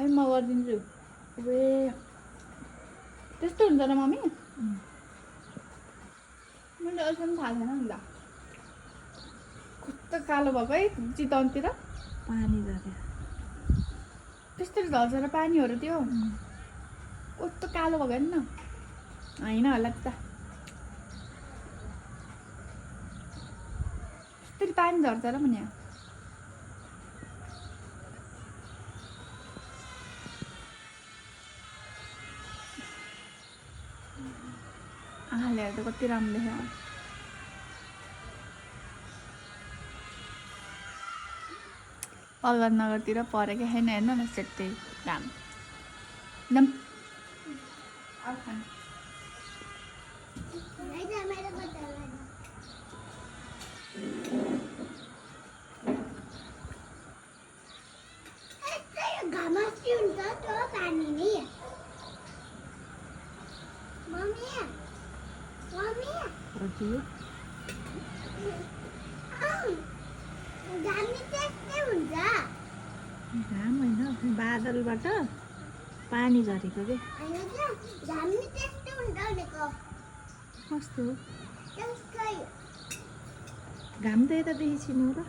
है म गरिदिन्छु। ए त्यस्तो हुन्छ र मम्मी? मैले अहिलेसम्म थाहा छैन नि त। कस्तो कालो भएको है चितवनतिर पानी झऱ्यो। त्यसरी झर्छ र पानी हो र त्यो? कस्तो कालो भएको हेर्नु न। होइन होला त त्यसरी पानी झर्छ र भने आँखाले हेर्दा कति राम्रो देख्यो। कलवार नगरतिर परेको छैन हेर्न न सेतै घाम एकदम घाम होइन बादलबाट पानी झरेको के कस्तो घाम त यतादेखि छिन्यो र